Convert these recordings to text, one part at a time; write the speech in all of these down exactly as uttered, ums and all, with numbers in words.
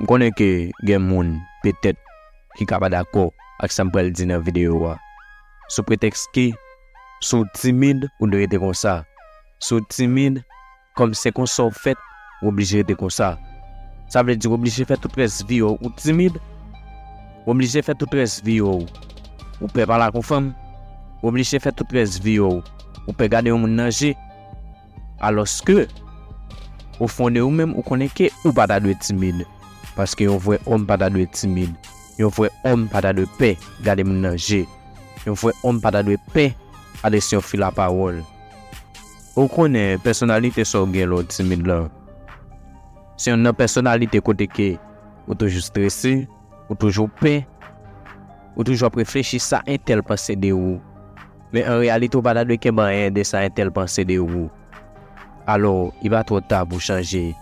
M konnen ke gen moun, petèt, ki ka pa dakò ak sa m pral di nan videyo a. Sou pretèks ke, si w timid, ou dwe rete konsa. Si w timid, kòm se konsa w fèt, w oblije rete konsa. Sa vle di w oblije fè tout rès vi w, ou timid. W oblije fè tout rès vi w, ou pè pale ak yon fanm. W oblije fè tout rès vi w, ou pè gade yon moun nan je. Alòske, ofon de ou menm, ou konnen ke ou pa ta dwe timid. Paske yon vrè òm pa ta dwe timid. Yon vrè òm pa ta dwe pè gade moun nan je. Yon vrè òm pa ta dwe pè adrese yon fi lapawòl. Ou konnen pèsonalite sa w gen lè w timid lan. Se youn nan pèsonalite kote ke ou toujou strese, ou toujou pè, ou toujou ap reflechi sa entèl panse de ou. Men an reyalite, ou pa ta dwe kenbe anyen de sa entèl panse de ou. Alò, li pa twò ta pou w chanje.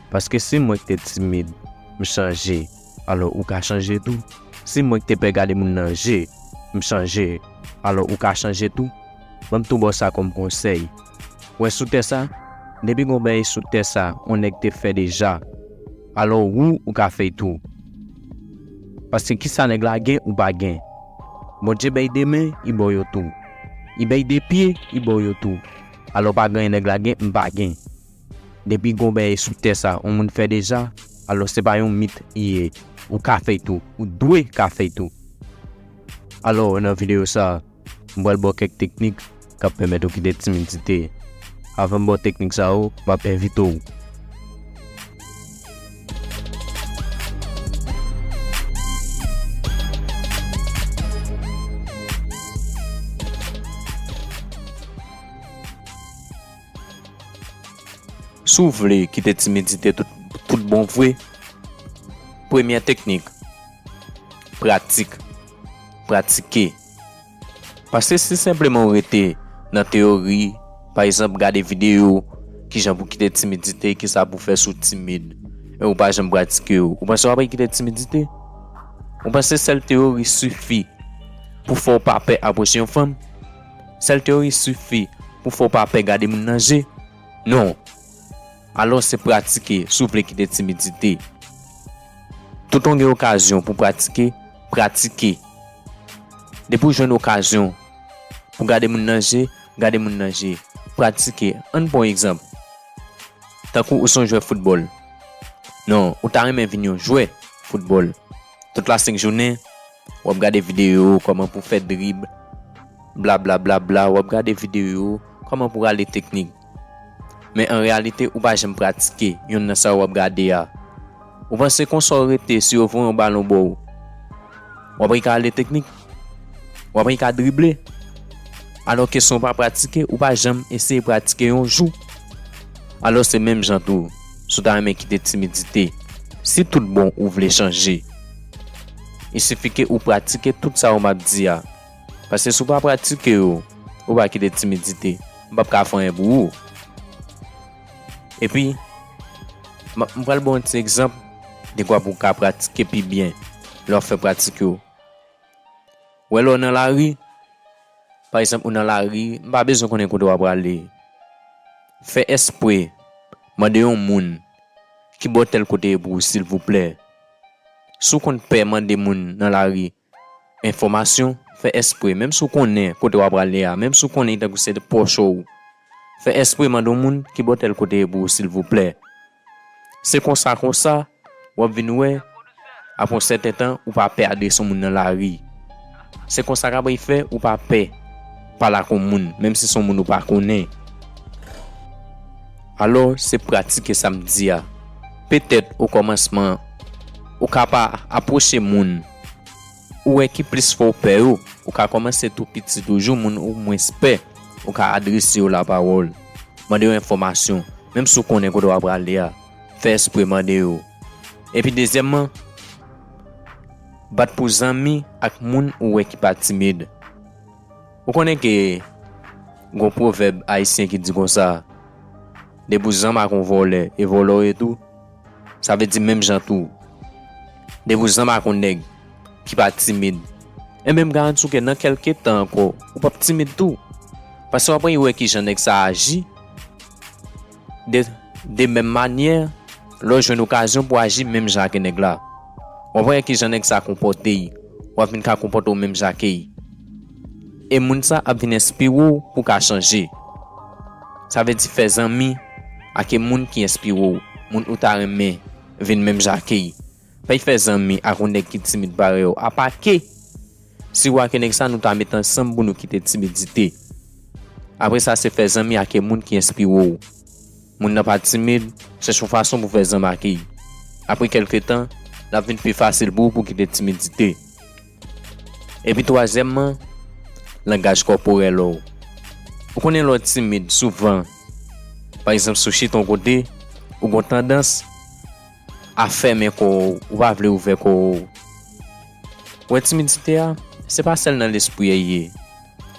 Paske si mwen ki te timid, m chanje, alò ou ka chanje tou. Si mwen ki te pè gade moun nan je, m chanje, alò ou ka chanje tou. Ban m tou ba w sa kòm konsèy. Wè sou tè sa, depi gon bagay sou tè sa, yon nèg te fè deja, alò ou, ou ka fè l tou. Paske kisa nèg la gen, ou pa gen. Bondye bay de men, li ba w yo tou. Li bay de pye, li ba w yo tou. Alò pa gen nèg la gen, m pa gen. Depi gon bagay sou tè sa, yon moun fè deja, alò se pa yon mit li ye. Ou ka fè l tou. Ou dwe ka fè l tou. Alò, nan videyo sa, m pral ba w kèk teknik k ap pèmèt ou kite timidite. Avan m ba w teknik sa yo, m ap envite w. Si w vle kite timidite tout, tout bon vre, premyè teknik, pratik. Pratike. Paske si senpleman w rete nan teyori, pa egzanp, gade videyo, kijan pou kite timidite, kisa pou fè si w timid, e ou pa janm pratike yo, ou panse w ap kite timidite? Ou panse sèl teyori sifi pou fè w pa pè apwoche yon fanm? Sèl teyori sifi pou fè w pa pè gade moun nan je? Non. Alò, se pratike, si w vle kite timidite. Tout on gen okazyon pou pratike, pratike. Depi w jwenn okazyon pou gade moun nan je, gade moun nan je. Pratike. Ann pran yon egzanp. Tankou ou se yon jwè foutbòl. Non, ou ta renmen vin yon jwè foutbòl. Tout la senk jounen, w ap gade videyo, kòman pou fè drib, bla, bla, bla, bla, w ap gade videyo, kòman pou rale teknik. Men an reyalite, ou pa janm pratike youn nan sa w ap gade a. Ou panse konsa w rete, si yo voye yon balon ba w, w ap rele teknik? W ap ka drible. Alòske si w pa pratike, ou pa janm eseye pratike yon jou. Alò se menm jan tou, si w ta renmen kite timidite, si tout bon ou vle chanje, il siffit ke ou pratike tout sa yo m ap di a. Paske si w pa pratike yo, ou pa kite timidite, m p ap ka fè anyen pou ou. Epi, m ap, m pral ba w yon ti egzanp, dekwa pou w ka pratike pi byen lè w ap fè pratik yo. Ou wè lè w nan lari, pa egzanp, ou nan lari, m pa bezwen konnen kote w ap prale. Fè espre mande yon moun ki bò tèl kote ye pou ou, silvouplè. Si w konn pè mande moun nan lari enfòmasyon, fè espre, menm si w konnen kote w ap prale a, menm si w konnen li tankou se pwòch ou, fè espre mande yon moun ki bò tèl kote ye pou ou, silvouplè. Se konsa, konsa, w ap vin wè, apre yon sèten tan, ou pa pè adrese yon moun nan lari. Se konsa k ap fè ou pa pè pale ak yon moun, menm si se yon moun ou pa konnen. Alò, se pratike sa m di a. Petèt, okòmansman, ou ka pa apwoche moun ou wè ki plis fè w pè yo, ou ka kòmanse tou piti toujou, moun ou mwens pè, ou ka adrese yo lapawòl, mande yo enfòmasyon, menm si w konnen kote w ap prale a, fè espre mande yo. Epi dezyèmman, bat pou zanmi ak moun ou wè ki pa timid. Ou konnen ke gon pwovèb ayisyen ki di konsa, depi w zanmi ak yon vòlè, e vòlè w ye tou. Sa vle di menm jan tou, depi w zanmi ak yon nèg ki pa timid, enben m garanti w ke nan kèlke tan ankò, ou p ap timid tou. Paske w ap wè kijan nèg sa aji. De, de menm manyè, Lè w jwenn okazyon pou aji menm jan ak nèg la, w ap wè kijan nèg sa konpòte l, w ap vin ka konpòte w menm jan ak li. E moun sa ap vin enspire w pou w ka chanje. Sa vle di fè zanmi ak moun ki enspire w, moun ou ta renmen vin menm jan ak li. Pa fè zanmi ak yon nèg ki timid parèy ou, apa ke si w ak nèg sa nou ta met ansanm pou nou kite timidite. Apre sa, se fè zanmi ak moun ki enspire w. Moun nan pa timid, chèche yon fason pou fè zanmi ak li. Apre kèlke tan, l ap vin pi fasil pou ou pou kite timidite. Epi twazyèmman, langaj kòporèl ou. Ou konnen lè w timid, souvan, pa egzanp, si w chita yon kote, ou gen tandans a fèmen kò w, ou pa vle ouvè kò w. Wè, timidite a, se pa sèl nan lespri a ye.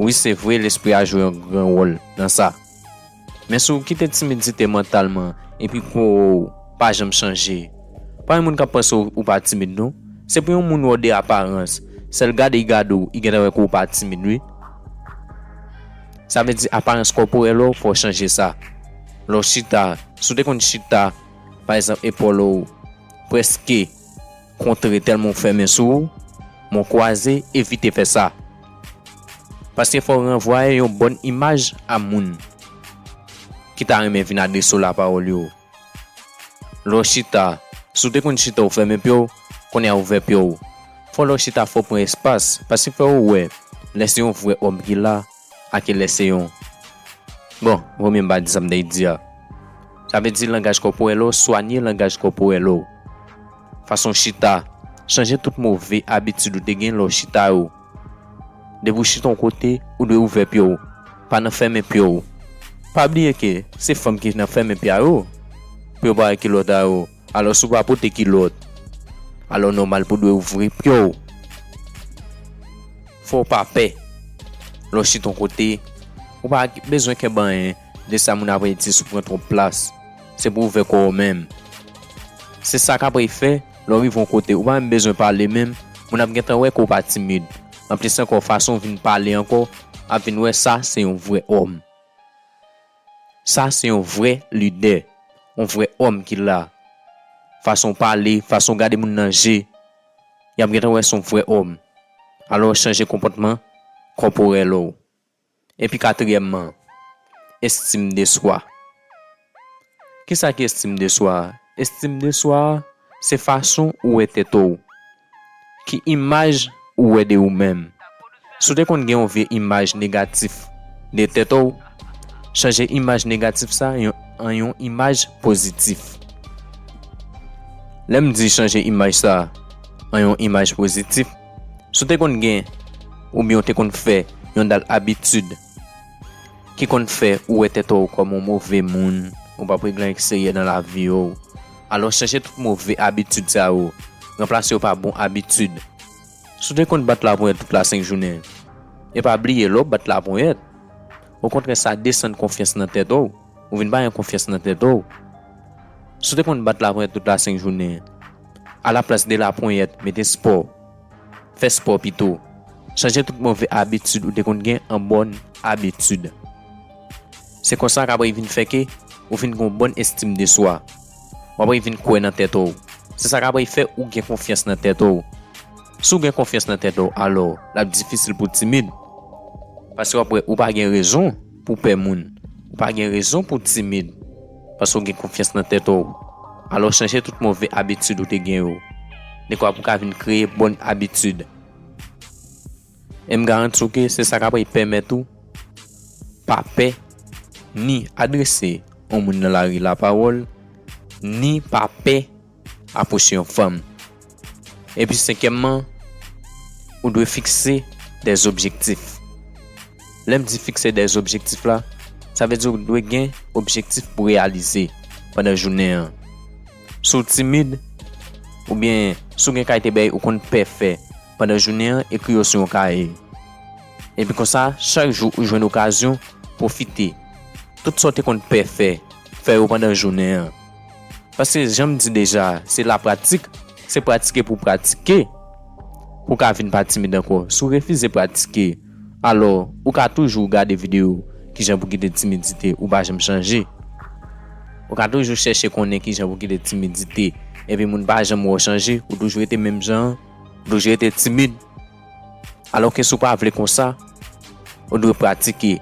Wi, se vre, lespri a jwe yon gran wòl nan sa. Men si w kite timidite mantalman epi kò w pa janm chanje, pa gen moun k ap panse w, ou pa timid non. Se pou yon moun wè w de aparans, sèl gade l gade w, li gentan wè ke w pa timid wi. Sa vle di aparans kòporèl ou, fò w chanje sa. Lè w chita, si w te konn chita, pa egzanp, epòl ou prèske kontre tèlman w fèmen sou ou, men w kwaze, evite fè sa. Paske fò w ranvwaye yon bòn imaj a moun ki ta renmen vin adrese w lapawòl yo. Lè w chita, si w te konn chita w fèmen pye w, kounye a ouvè pye w. Fò lè w chita, fò w pran espas, paske fò yo wè lè se yon vrè òm ki la, ake lè se yon. Bon, vomye m pa di sa m te di a. Sa vle di langaj kòporèl ou, swanye langaj kòporèl ou. Fason w chita, chanje tout move abitid ou te gen lè w chita yo. Depi w chita yon kote, ou dwe ouvè pye w, pa nan fèmen pye w. Pa bliye ke se fanm ki nan fèmen pye a yo, pou yo pa wè kilòt a yo. Alò, si w pa pote kilòt, alò nòmal pou w dwe ouvri pye w. Fò w pa pè. Lè w chita yon kote, ou pa bezwen kenbe anyen de sa moun ap redi si w pran twòp plas. Se pou w ouvè kò w menm. Se sa k ap fè, lè w rive yon kote, ou pa menm bezwen pale menm, moun ap gentan wè ke w pa timid. Anplis ankò, fason w vin pale ankò, ap vin wè sa se yon vrè òm. Sa se yon vrè lidè, yon vrè òm ki la. Fason w pale, fason w gade moun nan je, y ap gentan wè se yon vrè òm. Alò, chanje konpòtman kòporèl ou. Epi katriyèmman, estim de swa. Kisa ki estim de swa a? Estim de swa a, se fason ou wè tèt ou. Ki imaj ou wè de ou menm? Si w te konn gen yon vye imaj negatif de tèt ou, chanje imaj negatif sa yon, an yon imaj pozitif. Lè m di chanje imaj sa an yon imaj pozitif, si w te konn gen oubyen w te konn fè yon dal abitid ki konn fè ou wè tèt ou kòm yon move moun, ou p ap regle an eksteryè nan lavi w, alò chanje tout move abitid sa yo, ranplase yo pa bon abitid. Si w te konn bat laponyèt tout la senk jounen, e pa bliye lè w bat laponyèt, okontrè sa desann konfyans nan tèt ou, ou vin pa gen konfyans nan tèt ou. Si w te konn bat laponyèt tout la senk jounen, alaplas de laponyèt, mete spò. Fè spò pito. Chanje tout move abitid ou te konn gen an bòn abitid. Se konsa k ap vin fè ke ou vin gen yon bòn estim de swa. W ap vin kwè nan tèt ou. Se sa k ap fè ou gen konfyans nan tèt ou. Si w gen konfyans nan tèt ou, alò, l ap difisil pou w timid. Paske w ap wè ou pa gen rezon pou w pè moun. Ou pa gen rezon pou w timid. Paske w gen konfyans nan tèt ou. Alò, chanje tout move abitid ou te gen yo. Dekwa pou w ka vin kreye bòn abitid. E m garanti w ke se sa k ap pèmèt ou pa pè ni adrese yon moun nan lari lapawòl, ni pa pè apwoche yon fanm. Epi senkyèmman, ou dwe fikse dè objektif. Lè m di fikse dè objektif la, sa vle di ou dwe gen objektif pou reyalize pandan jounen an. Si w timid, oubyen si w gen kalite bagay ou konn pè fè pandan jounen an, ekri yo sou yon kaye. Epi konsa, chak jou ou jwenn okazyon, pwofite. Tout sa w te konn pè fè, fè yo pandan jounen an. Paske jan m di deja, se lapratik, se pratike pou pratike, pou w ka vin pa timid ankò. Si w refize pratike, alò, ou ka toujou gade videyo kijan pou kite timidite ou pa janm chanje. Ou ka toujou chèche konnen kijan pou kite timidite, epi moun pa janm wè w chanje, ou toujou rete menm jan an, ou toujou rete timid. Alòske si w pa vle konsa, ou dwe pratike.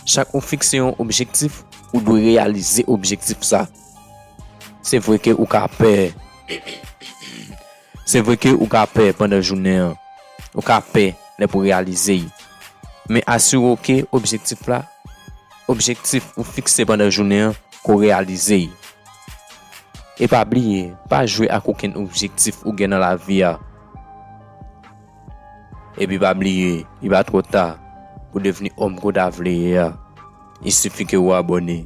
Chak ou fikse yon objektif, ou dwe reyalize objektif sa. Se vre ke ou ka pè. Se vre ke ou ka pè pandan jounen an. Ou ka pè lè pou reyalize l. Men asire w ke objektif la, objektif ou fikse pandan jounen an, ke w reyalize l. E pa bliye, pa jwe ak okenn objektif ou gen nan lavi a. Epi pa bliye, li pa twò ta pou devni òm ke w ta vle ye a. Il suffit ke ou abòne.